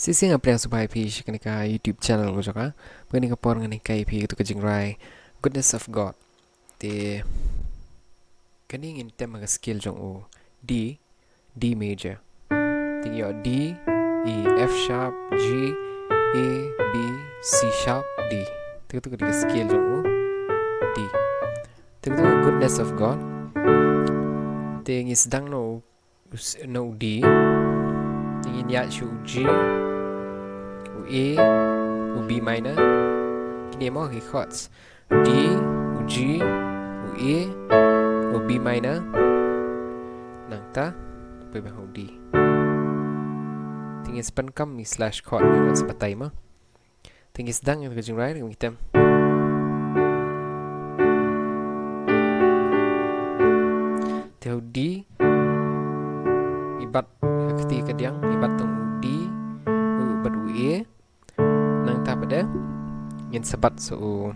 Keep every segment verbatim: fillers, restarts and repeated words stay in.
Shisien nga pdiang sngewbha ïa phi sha kane ka YouTube channel ka jong nga. Bad kane ka por ngan hikai ïa phi kato ka jingrwai Goodness of God. Te kane ngin tem ha ka scale jong u D, D major. Te ngi ïoh D, E, F sharp, G, A, B, C sharp, D. Te kato ka dei ka scale jong u D. Te kato ka Goodness of God. Te ngi sdang na u, na u D. Te ngin ïaid sha u G, u A, u B minor. Kine mo ki chords. D, u G, u A, u B minor. Nangta poi beit ha u D. Te ngin sa pynkam ïa ki slash chord, ngin sa batai mo. Te ngi sdang ïa ka jingrwai, ngin tem. Te ha u D, i bat ha kti kadiang, i bat tang u D, u bat u A. Nangta pat de ngin sa bat sa u,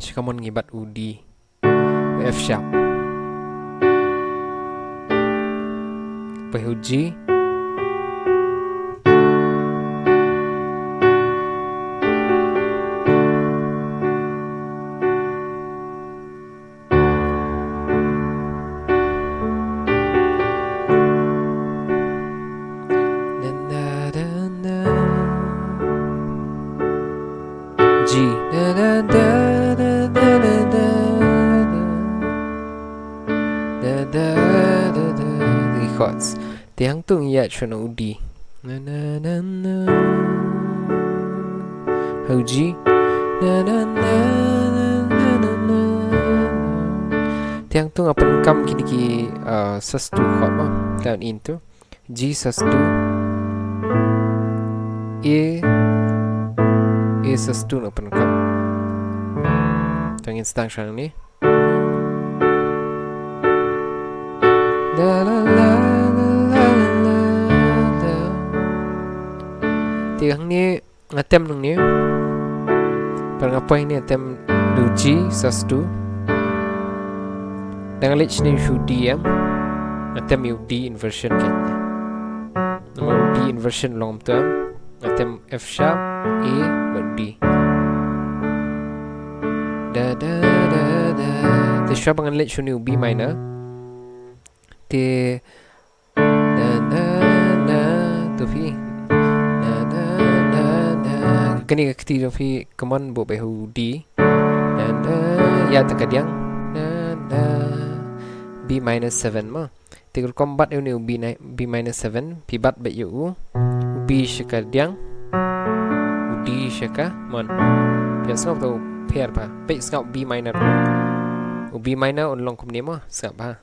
sha kamon ngi bat u D, u F sharp. Poi ha u G. G. Three chords. Te hangto ngi ïaid shuwa na u D. Ha u G. Te hangto nga pynkam kine ki, uh, sus two chord mo. Down into G sus two, A, A sus two nga pynkam. Te ngin sdang sha hangne. Te hangne nga tem nangne. Pat nga poi hangne nga tem da u G sus two. Da nga leit shane sha u D em, nga tem ïa u D inversion kein. Namar u D inversion long kumto em. Nga tem F sharp, A bad D. Da da da da. Te shuwa ba ngan leit shane u B minor. Te da da da, to phi. Da da da da. Kane ka kti to phi, kamon buh beit ha u D. Da da, ïa ta kadiang. Da da. B minor seven mo. Te ka rukom bat ïa une u B ni-, B minor seven, phi bat beit ïa u, u B sha kadiang, u D sha kamon. Phi ïa sngap to pher bha. Peit sngap B minor. U B minor un long kumne mo, sngap bha.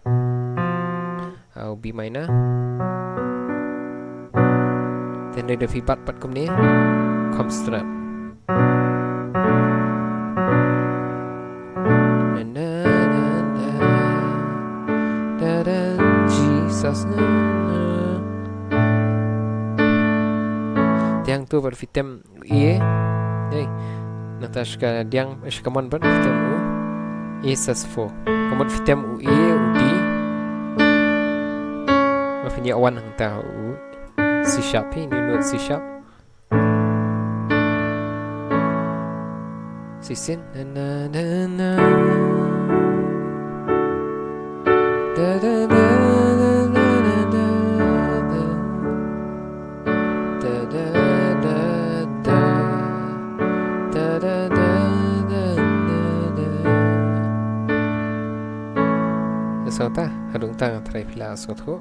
Ah, u B minor. Te hynrei da phi bat pat kumne, kham strat. Na, na, na, na. Da, da, Jesus, na, na. Te hangto pat phi tem u A. Hey. Nangta sha kadiang, sha kamon pat phi tem u A sus four. Kamon phi tem u A, u D. Ma phin ïa wan hangta u C sharp hi, ni note C sharp. Shisien, na, na, na, na. Da, da, da. Da, da, da, da. Da, da, da, da, da, da. Ïa sngewta, hadung tang trai phi la sngewthuh.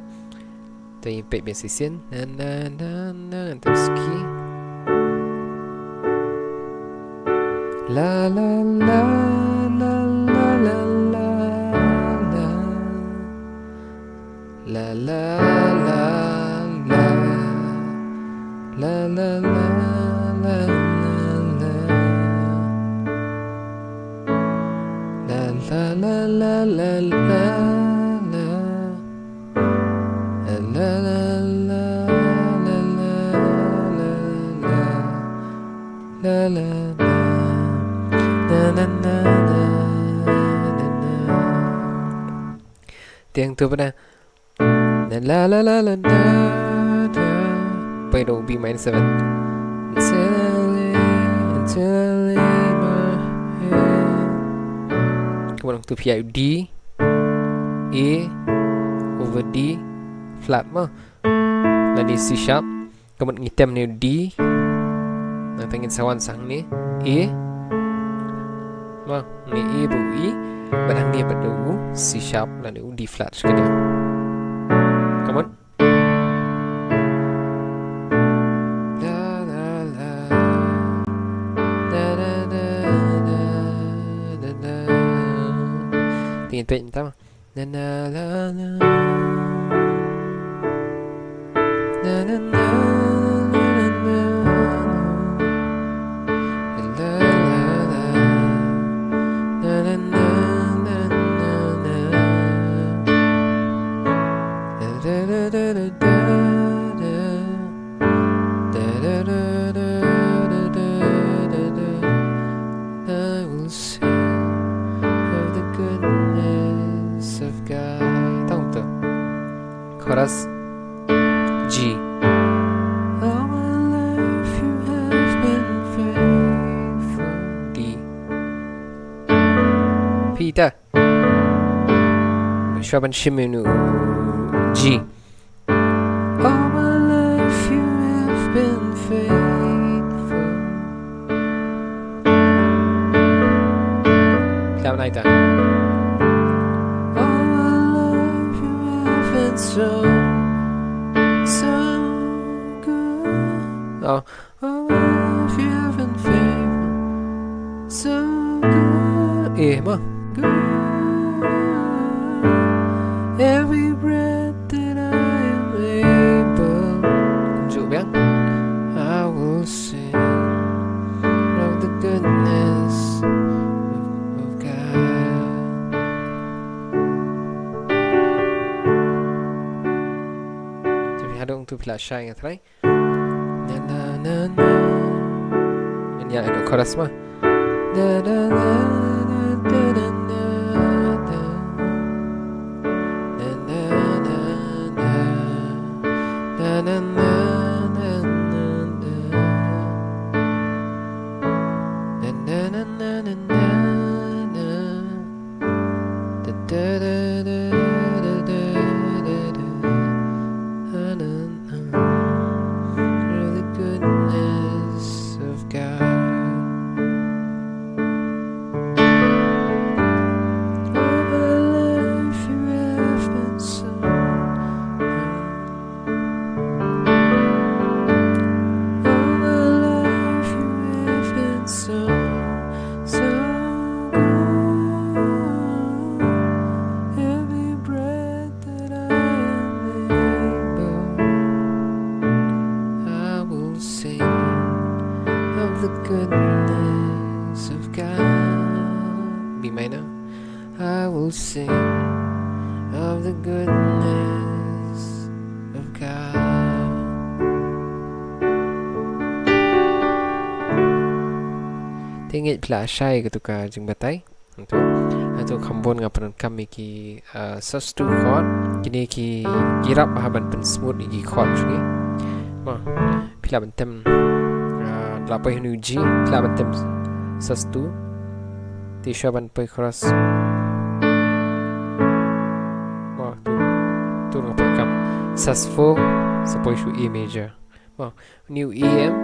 Te ngin peit beit shisien. Na, na, na, na, te ski. La, la, la, la. La, la, la, la. La, la, la, la, la, la. La, la, la, la, la, la. La, la, la, la, la, la, la. La, la, la. Na, na, na, na, na, na. Te hangto pat na. Na, la, la, la, la, da, da. Poi da u B minor seven. Till lay my head. Kumno to phi ïa u D, A over D flat mo, lane C sharp. Kumno ngi tem ne u D. Nangta ngin sa wan sa hangne A mo, ne A bad u E. Bad hangne bad u C sharp lane u D flat shi katta. Kumno? La, la, la. Da, da, da, da, da, da. Te ngin peit mynta. Na, na, la, la. Na, na, na, na, na, na. La, la, la. Na, na, na, na, na, na. Da, da, da, da, da, da. Da, da, da, da, da, da, da, da. I will sing of the goodness of God. Tang tu. Chorus G. All my life you have been faithful. D. Peter. Shuwa ban shim ïa u G. All my life you have been faithful. Phi lah ban ai ta. All my life you have been so, so good. Oh. All my life you have been faithful, so good. Eh, mo. Good. Every breath that I am able, kumjuh biang, I will sing of the goodness of, of God. Te phi haduh tu phi lah shai nga trai. Na, na, na, na. Ngan ïa adu chorus mo. Na, na, na, na, na, na, na, na. Na, na, na, na. Na, na, na, na, na, na. Na, na, na, na, na, na, na. Da, da, da, da. Na, na, na. Through the goodness of God. All my life you have been so All my life you have been so, so good. Every breath that I am able, I will sing of the goodness of God. B minor. I will sing of the goodness of God. Te ngeit phi lah shai katu ka jingbatai. Hangtu, hangtu kham bun nga pyndonkam ïa ki, uh, sus two chord. Kine ki, ki rap ha ban pynsmooth ïa ki chord jong ngi. Mo. Phi lah ban tem, ah, la poi ha u G, phi lah ban tem sus two. Te shuwa ban poi chorus. Mo, tu, tu nga poi kam sus four, sa poi sha u A major. Mo, u E M,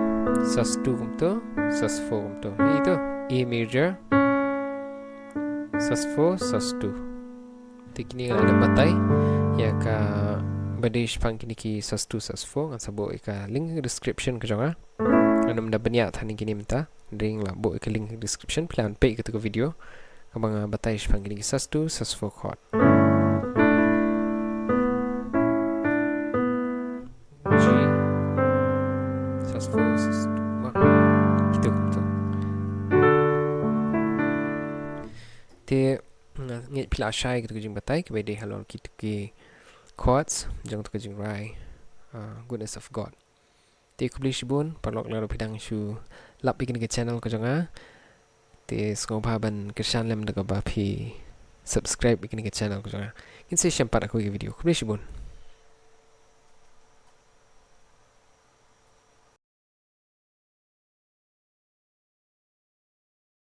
sus two kumtu, sus four kumtu. Ïa tu, A major, sus four, sus two. Te kine nga la batai ïa kaba dei shaphang kine ki sus two, sus four, ngan sa buh ïa ka link description ka jong nga. Ngan ym da bniah than ïa kine mynta. Hynrei nga la buh ïa ka link description, phi lah ban peit ïa katu ka video kaba nga batai shaphang kine ki sus two, sus four chord. G, sus four, sus two, ma. Kitu, kitu. Te nga ngeit phi la shai katu ka jingbatai kaba dei halor kitu ki chords jong katu ka jingrai, ah, Goodness of God. Te khublei shibun paralok lada phi dang shu lap ïa kane ka channel ka jong nga. Te sngewbha ban kyrshan lem da kaba phi subscribe ïa kane ka channel ka jong nga. Ngin sa ïashem pat ha kawei ka video. Khublei shibun.